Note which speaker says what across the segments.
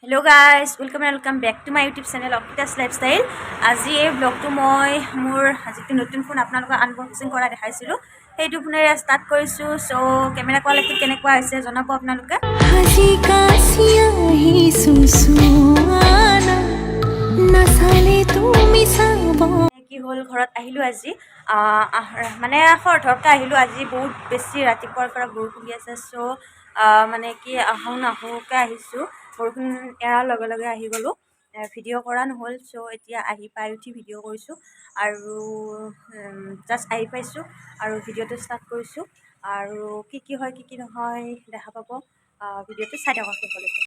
Speaker 1: Hello guys, welcome welcome back to my YouTube channel Akita's Lifestyle। আজি এই ব্লগটো মই মোৰ যিটো নতুন ফোন আপোনালোকক আনবক্সিং কৰা দেখাইছিলোঁ, সেইটো ফোনেৰে ষ্টাৰ্ট কৰিছোঁ। চ' কেমেৰা কোৱালিটি কেনেকুৱা হৈছে জনাব আপোনালোকে।
Speaker 2: আজি কাচিয়াহি চুচুৱানা নাচালে তুমি চাব।
Speaker 1: কি হ'ল, ঘৰত আহিলোঁ আজি, মানে খৰধৰকৈ আহিলোঁ। আজি বহুত বেছি ৰাতিপুৱাৰ পৰা বৰষুণ দি আছে। চ' মানে কি, আহোঁ নাহোঁকৈ আহিছোঁ। বৰষুণ এৰাৰ লগে লগে আহি গ'লোঁ। ভিডিঅ' কৰা নহ'ল। চ' এতিয়া আহি পাই উঠি ভিডিঅ' কৰিছোঁ আৰু জাষ্ট আহি পাইছোঁ আৰু ভিডিঅ'টো ষ্টাৰ্ট কৰিছোঁ। আৰু কি কি হয়, কি কি নহয় দেখা পাব। ভিডিঅ'টো চাই থাকক শেষলৈকে।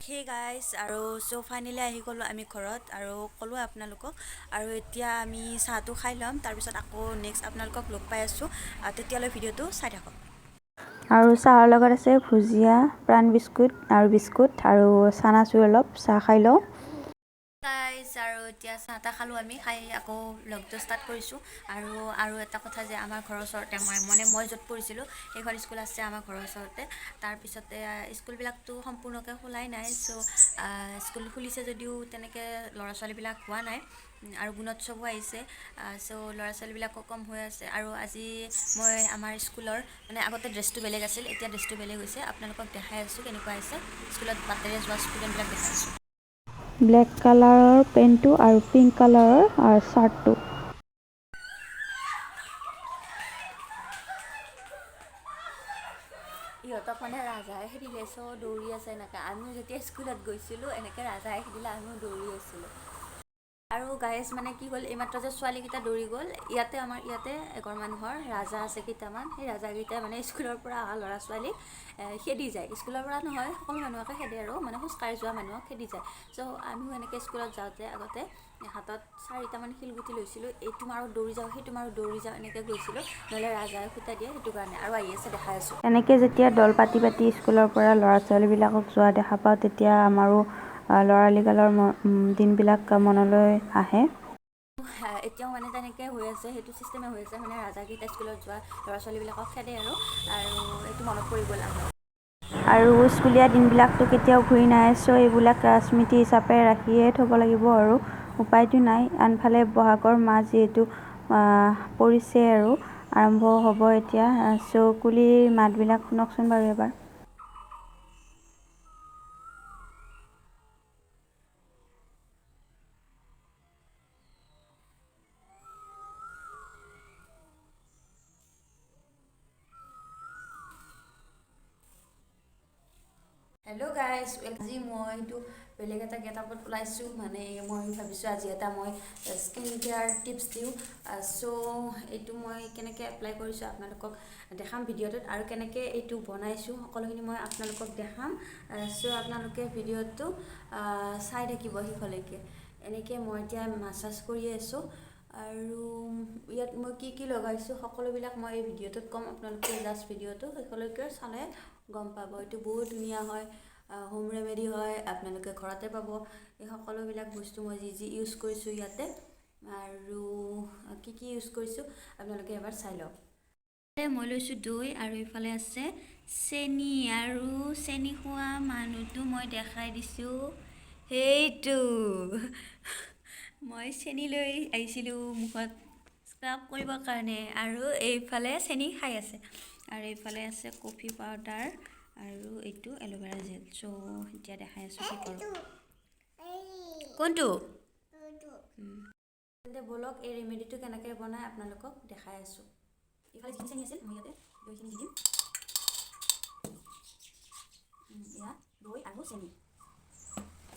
Speaker 1: হে গাইজ, আৰু চ' ফাইনেলি আহি গ'লোঁ আমি ঘৰত আৰু ক'লোঁ আপোনালোকক। আৰু এতিয়া আমি চাহটো খাই ল'ম, তাৰপিছত আকৌ নেক্সট আপোনালোকক লগ পাই আছোঁ। তেতিয়ালৈ ভিডিঅ'টো চাই থাকক।
Speaker 3: আৰু চাহৰ লগত আছে ভুজিয়া, প্ৰাণ বিস্কুট আৰু বিস্কুট আৰু চানাচুৰ অলপ। চাহ খাই লওঁ।
Speaker 1: গাইজ, আৰু এতিয়া চাহ তাহ খালোঁ আমি। খাই আকৌ ব্লগটো ষ্টাৰ্ট কৰিছোঁ। আৰু আৰু এটা কথা যে আমাৰ ঘৰৰ ওচৰতে, মই মানে মই য'ত পঢ়িছিলোঁ, সেইখন স্কুল আছে আমাৰ ঘৰৰ ওচৰতে। তাৰপিছতে স্কুলবিলাকতো সম্পূৰ্ণকৈ খোলাই নাই। চ' স্কুল খুলিছে যদিও তেনেকৈ ল'ৰা ছোৱালীবিলাক হোৱা নাই আৰু গুণোৎসৱো আহিছে। চ' ল'ৰা ছোৱালীবিলাকো কম হৈ আছে। আৰু আজি মই আমাৰ স্কুলৰ, মানে আগতে ড্ৰেছটো বেলেগ আছিল, এতিয়া ড্ৰেছটো বেলেগ হৈছে। আপোনালোকক দেখাই আছোঁ কেনেকুৱা হৈছে। স্কুলত বাটেৰে যোৱা ষ্টুডেণ্টবিলাক দেখাই আছোঁ।
Speaker 3: ব্লেক কালাৰৰ পেণ্টটো আৰু পিংক কালাৰৰ চাৰ্টটো।
Speaker 1: ইহঁতক মানে ৰাজহাঁহে খেদিলে, চ' দৌৰি আছে এনেকৈ। আমিও যেতিয়া স্কুলত গৈছিলোঁ, এনেকৈ ৰাজহাঁহে খেদিলে আমিও দৌৰি আছিলোঁ। আৰু গাইজ, মানে কি হ'ল, এইমাত্ৰ যে ছোৱালীকেইটা দৌৰি গ'ল, ইয়াতে আমাৰ ইয়াতে এঘৰ মানুহৰ ৰাজহাঁহ আছে কেইটামান। সেই ৰাজহাঁহকেইটাই মানে স্কুলৰ পৰা অহা ল'ৰা ছোৱালীক খেদি যায়। স্কুলৰ পৰা নহয়, সকলো মানুহকে খেদে আৰু মানে খোজকাঢ়ি যোৱা মানুহক খেদি যায়। চ' আমিও এনেকৈ স্কুলত যাওঁতে আগতে হাতত চাৰিটামান শিলগুটি লৈছিলোঁ। এইটো মাৰোঁ দৌৰি যাওঁ, সেইটো মাৰোঁ দৌৰি যাওঁ, এনেকৈ গৈছিলোঁ। নহ'লে ৰাজহাঁহে খুটা দিয়ে, সেইটো কাৰণে। আৰু আহি আছে, দেখাই আছোঁ।
Speaker 3: এনেকৈ যেতিয়া দল পাতি পাতি স্কুলৰ পৰা ল'ৰা ছোৱালীবিলাকক যোৱা দেখা পাওঁ, তেতিয়া আমাৰো ল'ৰালি কালৰ দিনবিলাক মনলৈ আহে।
Speaker 1: এতিয়াও মানে তেনেকৈ হৈ আছে, সেইটো চিষ্টেমে হৈ আছে। মানে ৰাজহাঁহকেইটা স্কুলত যোৱা ল'ৰা ছোৱালীবিলাকক খেদে আৰু আৰু এইটো মনত পৰি গ'ল আমাৰ।
Speaker 3: আৰু স্কুলীয়া দিনবিলাকতো কেতিয়াও ঘূৰি নাহে। চ' এইবিলাক স্মৃতি হিচাপে ৰাখিয়ে থ'ব লাগিব আৰু উপায়তো নাই। আনফালে বহাগৰ মাহ যিহেতু পৰিছে আৰু আৰম্ভ হ'ব এতিয়া। চ' কুলিৰ মাতবিলাক শুনকচোন বাৰু এবাৰ।
Speaker 1: হেল্ল' গাইজ, আজি মই এইটো বেলেগ এটা গেটআপত ওলাইছোঁ। মানে মই ভাবিছোঁ আজি এটা মই স্কিন কেয়াৰ টিপছ দিওঁ। চ' এইটো মই কেনেকৈ এপ্লাই কৰিছোঁ আপোনালোকক দেখাম ভিডিঅ'টোত আৰু কেনেকৈ এইটো বনাইছোঁ সকলোখিনি মই আপোনালোকক দেখাম। চ' আপোনালোকে ভিডিঅ'টো চাই থাকিব শেষলৈকে। এনেকৈ মই এতিয়া মাছাজ কৰি আছোঁ আৰু ইয়াত মই কি কি লগাইছোঁ সকলোবিলাক মই এই ভিডিঅ'টোত ক'ম। আপোনালোকে জাষ্ট ভিডিঅ'টো শেষলৈকে চালে গম পাব। এইটো বহুত ধুনীয়া হয়, হোম ৰেমেডি হয়, আপোনালোকে ঘৰতে পাব। এই সকলোবিলাক বস্তু মই যি যি ইউজ কৰিছোঁ ইয়াতে আৰু কি কি ইউজ কৰিছোঁ আপোনালোকে এবাৰ চাই লওক। মই লৈছোঁ দৈ আৰু এইফালে আছে চেনি। আৰু চেনি খোৱা মানুহটো মই দেখাই দিছোঁ, সেইটো। মই চেনি লৈ আহিছিলোঁ মুখত স্ক্ৰাব কৰিবৰ কাৰণে আৰু এইফালে চেনি খাই আছে। আৰু এইফালে আছে কফি পাউডাৰ আৰু এইটো এল'ভেৰা জেল। চ' এতিয়া দেখাই আছোঁ কি কৰোঁ। কোনটো? তেন্তে ব'লক, এই ৰেমেডিটো কেনেকৈ বনাই আপোনালোকক দেখাই আছোঁ। এইফালে যিখিনি চেনি আছিল, মই ইয়াতে দৈখিনি দি দিম। এয়া দৈ আৰু চেনি।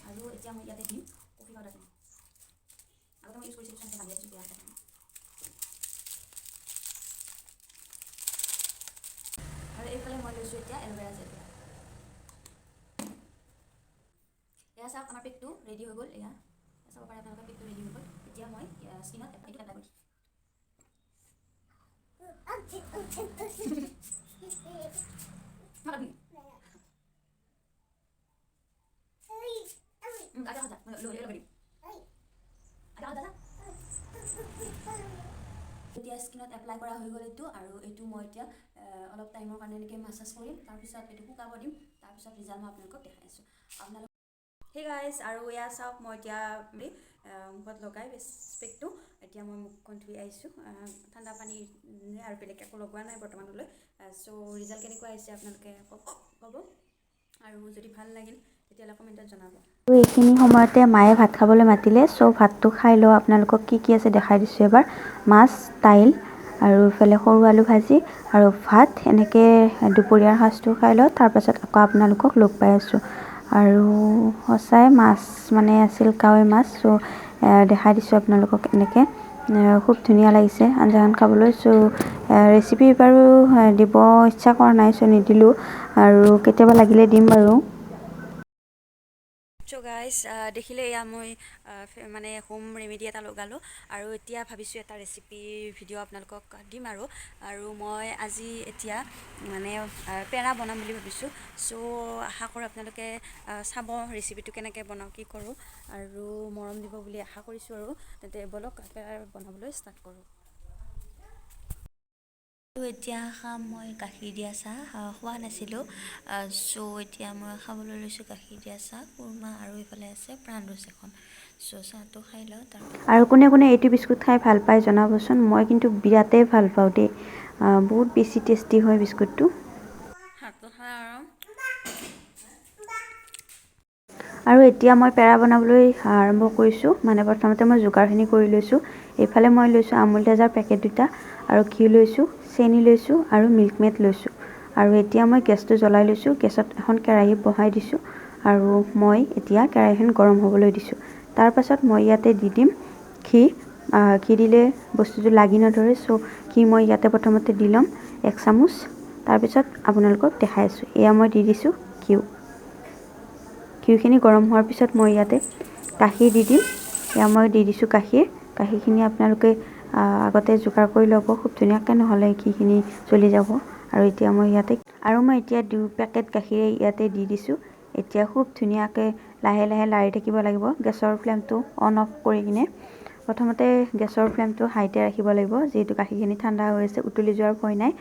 Speaker 1: আৰু এতিয়া মই ইয়াতে দিম কফি পাউডাৰখিনি। আগতে মই ইউজ কৰিছিলোঁ, তেনেকৈ বান্ধি ৰাখিছোঁ বেয়া কাৰণে। আৰু এইফালে মই লৈছোঁ এতিয়া এল'ভেৰা জেল। এয়া চাওক, আমাৰ পেকটো ৰেডি হৈ গ'ল। এয়া চাব পাৰে আপোনালোকে, পেকটো ৰেডি হৈ গ'ল। এতিয়া মই স্কিনত এইটো এপ্লাই কৰিম। আচ্ছা আচ্ছা, লৈ লগাই দিম। আচ্ছা আচ্ছা। এতিয়া স্কিনত এপ্লাই কৰা হৈ গ'ল এইটো। আৰু এইটো মই এতিয়া অলপ টাইমৰ কাৰণে এনেকৈ মাছাজ কৰিম, তাৰপিছত এইটো শুকাব দিম, তাৰপিছত ৰিজাল্ট মই আপোনালোকক দেখাই আছোঁ। আপোনালোক হে গাইজ, আৰু এয়া চাওক, মই এতিয়া মুখত লগাই পেকটো এতিয়া মই মুখখন ধুই আহিছোঁ ঠাণ্ডা পানী আৰু বেলেগ একো লগোৱা নাই বৰ্তমানলৈ। চ' ৰিজাল্ট কেনেকুৱা আহিছে আপোনালোকে ক'ব, আৰু যদি ভাল লাগিল তেতিয়াহ'লে কমেণ্টত জনাব।
Speaker 3: এইখিনি সময়তে মায়ে ভাত খাবলৈ মাতিলে, চ' ভাতটো খাই লওঁ। আপোনালোকক কি কি আছে দেখাই দিছোঁ এবাৰ। মাছ, দাইল আৰু ইফালে সৰু আলু ভাজি আৰু ভাত। এনেকৈ দুপৰীয়াৰ সাজটো খাই লওঁ, তাৰপাছত আকৌ আপোনালোকক লগ পাই আছোঁ। আৰু সঁচাই মাছ মানে আছিল কাৱৈ মাছ। চ' দেখাই দিছোঁ আপোনালোকক, এনেকৈ খুব ধুনীয়া লাগিছে আঞ্জাখন খাবলৈ। চ' ৰেচিপি বাৰু দিব ইচ্ছা কৰা নাই, চ' নিদিলোঁ আৰু কেতিয়াবা লাগিলে দিম বাৰু।
Speaker 1: চ' গাইজ, দেখিলে এয়া মই মানে হোম ৰেমেডি এটা লগালোঁ আৰু এতিয়া ভাবিছোঁ এটা ৰেচিপি ভিডিঅ' আপোনালোকক দিম। আৰু মই আজি এতিয়া মানে পেৰা বনাম বুলি ভাবিছোঁ। চ' আশা কৰোঁ আপোনালোকে চাব ৰেচিপিটো কেনেকৈ বনাওঁ, কি কৰোঁ, আৰু মৰম দিব বুলি আশা কৰিছোঁ। আৰু তেন্তে ব'লক, পেৰা বনাবলৈ ষ্টাৰ্ট কৰোঁ। এতিয়া খাম মই গাখীৰ দিয়া চাহ। খোৱা নাছিলোঁ, চ' এতিয়া মই খাবলৈ লৈছোঁ গাখীৰ দিয়া চাহ, খুৰমা আৰু ইফালে আছে প্ৰাণৰোজ এখন। চ' চাহটো খাই লওঁ তাৰপিছত।
Speaker 3: আৰু কোনে কোনে এইটো বিস্কুট খাই ভাল পায় জনাবচোন। মই কিন্তু বিৰাটেই ভাল পাওঁ দেই, বহুত বেছি টেষ্টি হয় বিস্কুটটো। আৰু এতিয়া মই পেৰা বনাবলৈ আৰম্ভ কৰিছোঁ। মানে প্ৰথমতে মই যোগাৰখিনি কৰি লৈছোঁ। এইফালে মই লৈছোঁ আমুল তাজাৰ পেকেট দুটা আৰু ঘি লৈছোঁ, চেনি লৈছোঁ আৰু মিল্ক মেড লৈছোঁ। আৰু এতিয়া মই গেছটো জ্বলাই লৈছোঁ। গেছত এখন কেৰাহী বহাই দিছোঁ আৰু মই এতিয়া কেৰাহীখন গৰম হ'বলৈ দিছোঁ। তাৰপাছত মই ইয়াতে দি দিম ঘি। ঘি দিলে বস্তুটো লাগি নধৰে। চ' ঘি মই ইয়াতে প্ৰথমতে দি ল'ম এক চামুচ, তাৰপিছত আপোনালোকক দেখাই আছোঁ। এয়া মই দি দিছোঁ ঘিউ। ঘিউখিনি গৰম হোৱাৰ পিছত মই ইয়াতে গাখীৰ দি দিম। এয়া মই দি দিছোঁ গাখীৰ। গাখীৰখিনি আপোনালোকে আগতে যোগাৰ কৰি ল'ব খুব ধুনীয়াকৈ, নহ'লে ঘিখিনি জ্বলি যাব। আৰু এতিয়া মই ইয়াতে আৰু মই এতিয়া 2 পেকেট গাখীৰে ইয়াতে দি দিছোঁ। এতিয়া খুব ধুনীয়াকৈ লাহে লাহে লাৰি থাকিব লাগিব, গেছৰ ফ্লেমটো অন অফ কৰি কিনে। প্ৰথমতে গেছৰ ফ্লেমটো হাইতে ৰাখিব লাগিব, যিহেতু গাখীৰখিনি ঠাণ্ডা হৈ আছে, উতলি যোৱাৰ ভয় নাই।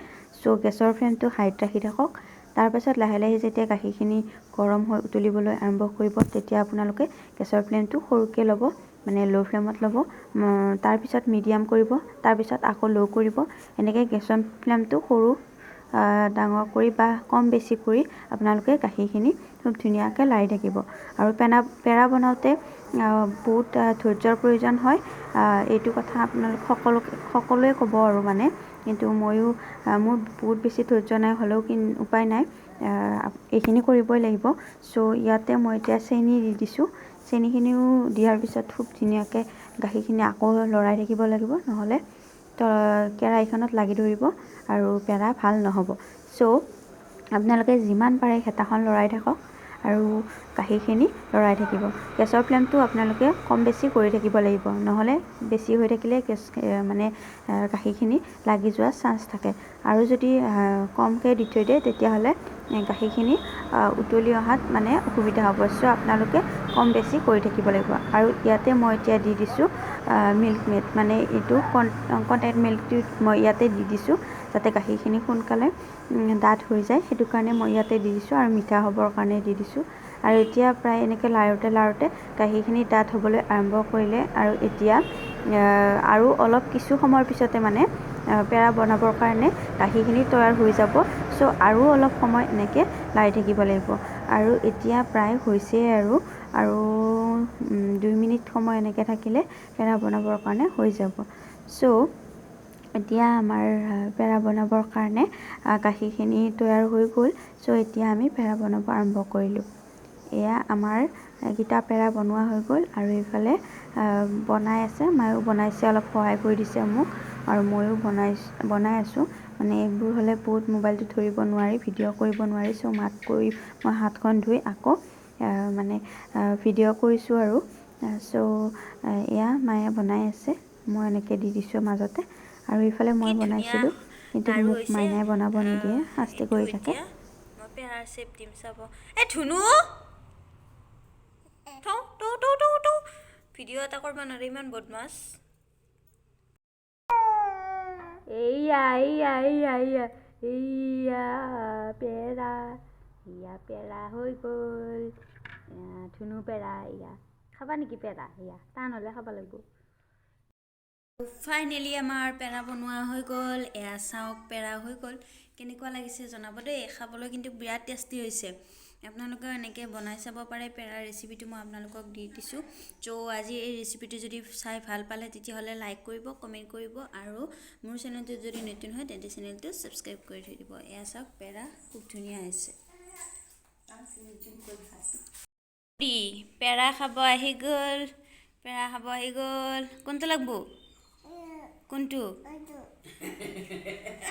Speaker 3: চ' গেছৰ ফ্লেমটো হাইত ৰাখি থাকক। তাৰপাছত লাহে লাহে যেতিয়া গাখীৰখিনি গৰম হৈ উতলিবলৈ আৰম্ভ কৰিব, তেতিয়া আপোনালোকে গেছৰ ফ্লেমটো সৰুকৈ ল'ব, মানে ল' ফ্লেমত ল'ব, তাৰপিছত মিডিয়াম কৰিব, তাৰপিছত আকৌ ল' কৰিব। এনেকৈ গেছৰ ফ্লেমটো সৰু ডাঙৰ কৰি বা কম বেছি কৰি আপোনালোকে গাখীৰখিনি খুব ধুনীয়াকৈ লাৰি থাকিব। আৰু পেৰা বনাওঁতে বহুত ধৈৰ্যৰ প্ৰয়োজন হয়, এইটো কথা আপোনালোক সকলোৱে ক'ব আৰু মানে, কিন্তু ময়ো মোৰ বহুত বেছি ধৈৰ্য নাই, হ'লেও উপায় নাই, এইখিনি কৰিবই লাগিব। চ' ইয়াতে মই এতিয়া চেনি দি দিছোঁ। চেনিখিনিও দিয়াৰ পিছত খুব ধুনীয়াকৈ গাখীৰখিনি আকৌ লৰাই থাকিব লাগিব, নহ'লে কেৰাহীখনত লাগি ধৰিব আৰু পেৰা ভাল নহ'ব। চ' আপোনালোকে যিমান পাৰে হেতাখন লৰাই থাকক আৰু গাখীৰখিনি লৰাই থাকিব। গেছৰ ফ্লেমটো আপোনালোকে কম বেছি কৰি থাকিব লাগিব, নহ'লে বেছি হৈ থাকিলে গেছ মানে গাখীৰখিনি লাগি যোৱাৰ চান্স থাকে। আৰু যদি কমকৈ দি থৈ দিয়ে, তেতিয়াহ'লে গাখীৰখিনি উতলি অহাত মানে অসুবিধা হ'ব। চ' আপোনালোকে কম বেছি কৰি থাকিব লাগিব। আৰু ইয়াতে মই এতিয়া দি দিছোঁ মিল্ক মেড, মানে এইটো কণ্টেণ্ট মিল্কটো মই ইয়াতে দি দিছোঁ, যাতে গাখীৰখিনি সোনকালে ডাঠ হৈ যায়, সেইটো কাৰণে মই ইয়াতে দি দিছোঁ আৰু মিঠা হ'বৰ কাৰণে দি দিছোঁ। আৰু এতিয়া প্ৰায় এনেকৈ লাৰোঁতে লাৰোঁতে গাখীৰখিনি ডাঠ হ'বলৈ আৰম্ভ কৰিলে। আৰু এতিয়া আৰু অলপ কিছু সময়ৰ পিছতে মানে পেৰা বনাবৰ কাৰণে গাখীৰখিনি তৈয়াৰ হৈ যাব। চ' আৰু অলপ সময় এনেকৈ লাৰি থাকিব লাগিব। আৰু এতিয়া প্ৰায় হৈছেই আৰু 2 মিনিট সময় এনেকৈ থাকিলে পেৰা বনাবৰ কাৰণে হৈ যাব। চ' এতিয়া আমাৰ পেৰা বনাবৰ কাৰণে গাখীৰখিনি তৈয়াৰ হৈ গ'ল। চ' এতিয়া আমি পেৰা বনাব আৰম্ভ কৰিলোঁ। এয়া আমাৰ গীতা পেৰা বনোৱা হৈ গ'ল। আৰু এইফালে বনাই আছে, মায়েও বনাইছে, অলপ সহায় কৰি দিছে মোক, আৰু ময়ো বনাই আছোঁ। মানে এইবোৰ হ'লে বহুত মোবাইলটো ধৰিব নোৱাৰি, ভিডিঅ' কৰিব নোৱাৰি। চ' মাক কৰি মই হাতখন ধুই আকৌ মানে ভিডিঅ' কৰিছোঁ। আৰু চ' এয়া মায়ে বনাই আছে, মই এনেকৈ দি দিছোঁ মাজতে। আৰু এইফালে মই বনাইছিলোঁ, কিন্তু মোক মাইনাই বনাব নিদিয়ে, শাস্তি কৰি থাকে।
Speaker 1: মই পেৰাৰ চেপ দিম, চাব। এই ধুনু, ভিডিঅ' এটা কৰিব নোৱাৰে, ইমান বদমাছ।
Speaker 3: এইয়া এইয়া এইয়া এইয়া এইয়া পেৰা, এইয়া পেৰা হৈ গ'ল।
Speaker 1: ধুনু পেৰা এয়া খাবা নেকি? পেৰা এয়া টান হ'লে খাব লাগিব। ফাইনেলি আমাৰ পেৰা বনোৱা হৈ গ'ল। এয়া চাওক, পেৰা হৈ গ'ল। কেনেকুৱা লাগিছে জনাব দেই। খাবলৈ কিন্তু বিৰাট টেষ্টি হৈছে। আপোনালোকেও এনেকৈ বনাই চাব পাৰে। পেৰা ৰেচিপিটো মই আপোনালোকক দি দিছোঁ। চ' আজি এই ৰেচিপিটো যদি চাই ভাল পালে, তেতিয়াহ'লে লাইক কৰিব, কমেণ্ট কৰিব আৰু মোৰ চেনেলটোত যদি নতুন হয়, তেন্তে চেনেলটো ছাবস্ক্ৰাইব কৰি থৈ দিব। এয়া চাওক, পেৰা খুব ধুনীয়া হৈছে। পেৰা খাব আহি গ'ল, পেৰা খাব আহি গ'ল। কোনটো লাগব? কোনটো?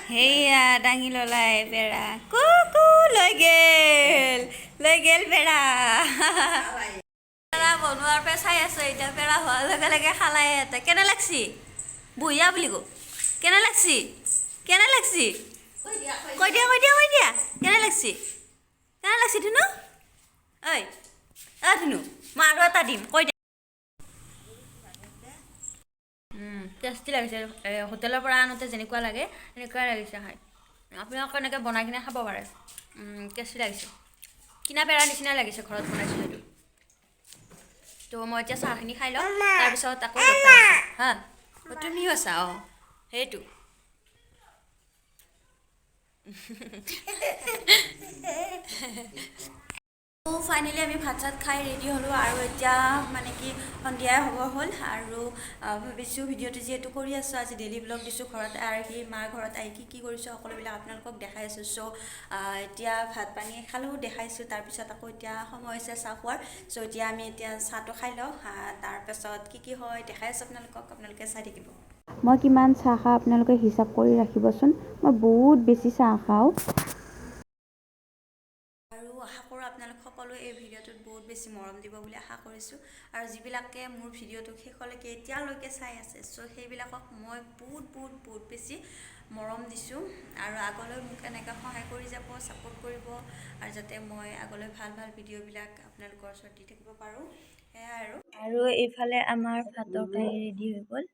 Speaker 1: সেয়া দাঙি ললাই পেৰা। কু কু, লৈ গেল, লৈ গেল পেৰা। পেৰা বনোৱাৰ পৰা চাই আছো, এতিয়া পেৰা হোৱাৰ লগে লগে খালাই এটা। কেনে লাগছি? বঢ়িয়া বুলি কো। কেনে লাগছি? কেনে লাগছি? কৈ দিয়া, কৈ দিয়া, কৈ দিয়া, কেনে লাগছি? কেনে লাগছি ধুনু? ঐ অ ধুনু, মই আৰু এটা দিম, কৈ দিয়া। টেষ্টি লাগিছে। হোটেলৰ পৰা আনোতে যেনেকুৱা লাগে, তেনেকুৱাই লাগিছে খাই। আপোনালোকে এনেকৈ বনাই কিনে খাব পাৰে। টেষ্টি লাগিছে, কিনা পেৰাৰ নিচিনাই লাগিছে। ঘৰত বনাইছোঁ সেইটো। তো মই এতিয়া চাহখিনি খাই লওঁ, তাৰপিছত আকৌ লগ পাই আছোঁ। হা, অ, তুমিও আছা? অঁ, সেইটো। ফাইনেলি আমি ভাত চাত খাই ৰেডি হ'লোঁ আৰু এতিয়া মানে কি সন্ধিয়াই হ'ব হ'ল আৰু ভাবিছোঁ ভিডিঅ'টো যিহেতু কৰি আছোঁ, আজি ডেইলি ব্লগ দিছোঁ, ঘৰত আহি, মাৰ ঘৰত আহি কি কি কৰিছোঁ সকলোবিলাক আপোনালোকক দেখাই আছোঁ। চ' এতিয়া ভাত পানী খালোঁ, দেখাইছোঁ। তাৰপিছত আকৌ এতিয়া সময় হৈছে চাহ খোৱাৰ। চ' এতিয়া আমি এতিয়া চাহটো খাই লওঁ, তাৰপাছত কি কি হয় দেখাই আছোঁ আপোনালোকক, আপোনালোকে চাই থাকিব।
Speaker 3: মই কিমান চাহ খাওঁ আপোনালোকে হিচাপ কৰি ৰাখিবচোন। মই বহুত বেছি চাহ খাওঁ।
Speaker 1: আৰু আশা কৰোঁ আপোনালোক সকলোৱে এই ভিডিঅ'টোত বহুত বেছি মৰম দিব বুলি আশা কৰিছোঁ। আৰু যিবিলাকে মোৰ ভিডিঅ'টো শেষলৈকে এতিয়ালৈকে চাই আছে, চ' সেইবিলাকক মই বহুত বহুত বহুত বেছি মৰম দিছোঁ আৰু আগলৈ মোক এনেকৈ সহায় কৰি যাব, ছাপোৰ্ট কৰিব আৰু যাতে মই আগলৈ ভাল ভাল ভিডিঅ'বিলাক আপোনালোকৰ ওচৰত দি থাকিব পাৰোঁ, সেয়াই আৰু। আৰু এইফালে আমাৰ ভাতৰ কাঁহী ৰেডি হৈ গ'ল।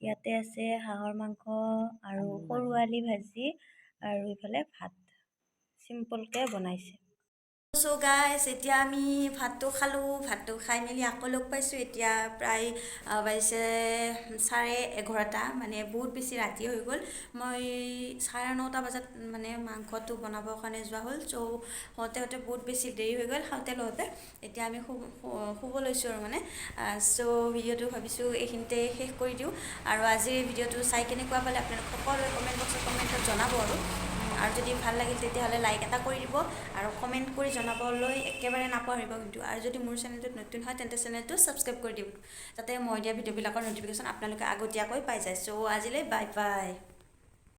Speaker 1: ইয়াতে আছে হাঁহৰ মাংস আৰু সৰু আলি ভাজি আৰু এইফালে ভাত চিম্পলকৈ বনাইছে। চ' গাইজ, এতিয়া আমি ভাতটো খালোঁ। ভাতটো খাই মেলি আকৌ লগ পাইছোঁ। এতিয়া প্ৰায় বাজিছে 11:30, মানে বহুত বেছি ৰাতি হৈ গ'ল। মই 9:30 বজাত মানে মাংসটো বনাবৰ কাৰণে যোৱা হ'ল। চ' হওঁতে হওঁতে বহুত বেছি দেৰি হৈ গ'ল, খাওঁতে লওঁতে। এতিয়া আমি শুব লৈছোঁ আৰু মানে চ' ভিডিঅ'টো ভাবিছোঁ এইখিনিতে শেষ কৰি দিওঁ। আৰু আজিৰ এই ভিডিঅ'টো চাই কেনেকুৱা পালে আপোনালোক সকলোৱে কমেণ্ট বক্সত কমেণ্টত জনাব আৰু যদি ভাল লাগিল, তেতিয়াহ'লে লাইক এটা কৰি দিব আৰু কমেণ্ট কৰি জনাবলৈ একেবাৰে নাপাহৰিব কিন্তু। আৰু যদি মোৰ চেনেলটোত নতুন হয়, তেন্তে চেনেলটো ছাবস্ক্ৰাইব কৰি দিব, যাতে মই দিয়া ভিডিঅ'বিলাকৰ ন'টিফিকেশ্যন আপোনালোকে আগতীয়াকৈ পাই যায়। চ' আজিলৈ বাই বাই।